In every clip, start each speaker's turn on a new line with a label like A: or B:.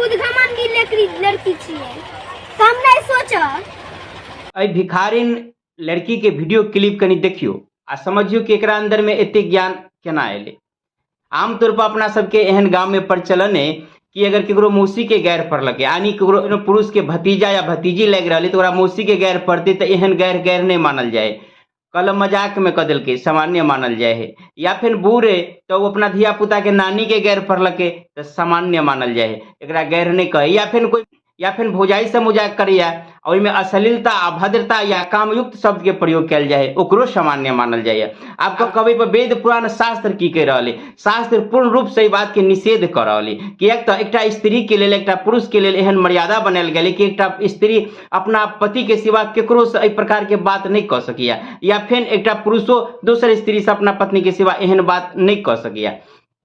A: खुद घमंडी लड़की लड़की छियै, तऽ हम नहि सोचब।
B: एहि भिखारिन लड़की के वीडियो क्लिप कनि देखियौ आ समझियौ कि एकरा अंदर में एते ज्ञान केना एलै। आमतौर पर अपना सबके एहन गाम में प्रचलन है कि अगर केकरो मौसी के गैर पड़लकै, यानी केकरो कोनो पुरुष के भतीजा या भतीजी लागि रहलै तऽ ओकरा मौसी के गैर पड़तै तऽ एहन गैर गैर नहि मानल जाय, कहल मजाक में कऽ देलकै, सामान्य मानल जाय है। या फिर बूढ़ है तऽ ओ अपना धिया पुता के नानी के गैर पड़लकै तऽ सामान्य मानल जाय है, एकरा गैर नहि कहै। या फिर कोई या फिर भौजाई से मजाक करैया ओहिमे अश्लीलता, अभद्रता या कामयुक्त शब्द के प्रयोग कयल जाय है, ओकरो सामान्य मानल जाइए। आब कहबै पर वेद पुराण शास्त्र की कहि रहल है? शास्त्र पूर्ण रूप से ई बात के निषेध कऽ रहल है, किएक तऽ एकटा स्त्री के लेल, एकटा पुरुष के लेल एहन मर्यादा बनायल गेलै कि एकटा स्त्री अपना पति के सिवा केकरो से एहि प्रकार के बात नहि कऽ सकैया, या फेर एकटा पुरुषो दोसर स्त्री से अपना पत्नी के सिवा एहन बात नहि कऽ सकैया।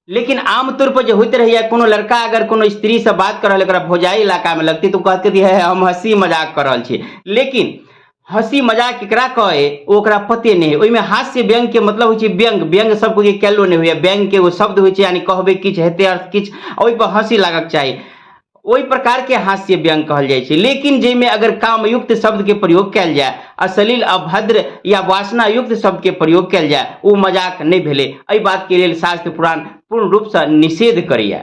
B: लेकिन आमतौर पर जे होइत रहैया, कोनो लड़का अगर कोनो स्त्री से बात कर रहल, ओकरा भौजाई इलाका में लगतै तऽ ओ कहतै कि हे हम हंसी मजाक कर रहल छी। लेकिन हंसी मजाक केकरा कहै ओ ओकरा पते नहि है। ओहिमे हास्य व्यंग के मतलब होइ छै व्यंग, व्यंग सब कोई के कैलो नहि होइया, व्यंग के एगो शब्द होइ छै, यानी कहबै किछु हेतै अर्थ किछु, ओहि पर हंसी लागक चाही, ओहि प्रकार के हास्य व्यंग कहल जाइ छै। लेकिन जाहिमे अगर कामयुक्त शब्द के प्रयोग कयल जाय, अश्लील, अभद्र या वासनायुक्त शब्द के प्रयोग कयल जाय, ओ मजाक नहि भेलै। एहि बात के लेल शास्त्र पुराण पूर्ण रूपसँ निषेध करैया।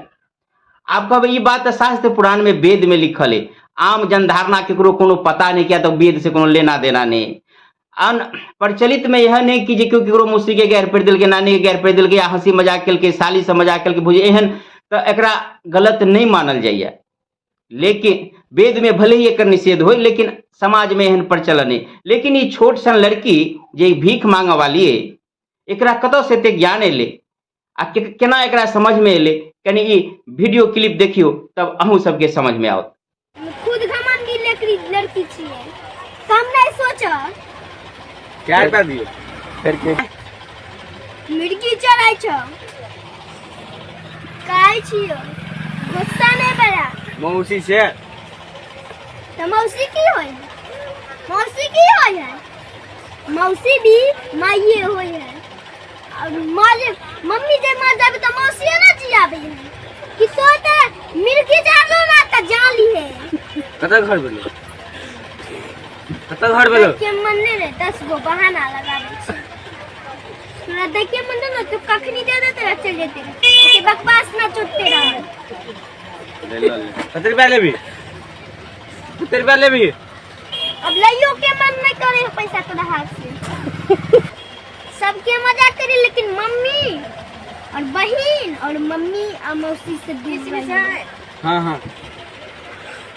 B: आब कहबै ई बात तऽ शास्त्र पुराण में वेद में लिखल है, आम जनधारणा केकरो कोनो पता नहि, किया तऽ वेद से कोनो लेना देना नहि। अन प्रचलित में एहन है कि जे केओ केकरो मौसी के गैर पड़ि देलकै, नानी के गैर पड़ि देलकै, या हंसी मजाक केलकै, साली से मजाक केलकै, भुज एहन तऽ एकरा गलत नहि मानल जाइए। लेकिन वेद में भले ही एकर निषेध होय, लेकिन समाज में एहन प्रचलन है। लेकिन ई छोट सन लड़की जे भीख मांगऽ वाली है, एकरा कतऽ से एते ज्ञान एलै आ केना एकरा समझ में एलै, कनि ई वीडियो क्लिप देखियौ तब अहूँ सबके समझ में आओत।
A: खुद घमंडी लड़की लड़की छियै, तऽ हम नहि सोचब।
C: क्या रुपया दियो
D: फिर के
A: मिर्गी चढ़ाइ छौ, कहै छियौ गुस्सा नहि बड़ा।
C: मौसी से
A: तऽ मौसी की होइ है? मौसी की होइ है? मौसी भी माइये होइ है। और माँ जे मम्मी जे माँ जाबे तऽ मौसी ना जियाबे है कि तो तऽ मिर्गी जानो ना तऽ जाली है।
C: कतऽ घर भेलो? कतऽ घर भेलो?
A: के मन नहि रहे 10 गो बहाना लगाबै छै। तोरा देखे मन ना तो कखनी दे देते रह चल जेते रह, ऐसे बकवास ना चुटते रह।
C: कते रुपया लेबी? कते रुपया लेबी?
A: अब लइयो के मन नहीं करे है पैसा तोरा हाथ से। सबके मजाक करी लेकिन मम्मी और बहिन और मम्मी और मौसी से दूर रही।
C: हाँ हाँ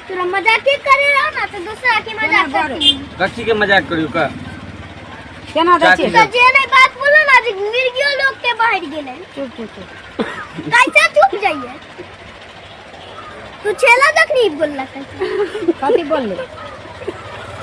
A: तोरा मजाक के करे रहो ना तो दूसरा के मजाक करती।
C: कथी के मजाक करियो का?
E: केना दै छियै?
A: तो जे नहीं बात बोलो ना जे मिर्गियो लोग के बाहर गेले।
E: चुप चुप चुप।
A: कैसे चुप जाइए? तू छेला तक नहीं बोलला कैसे?
E: कथी बोलले?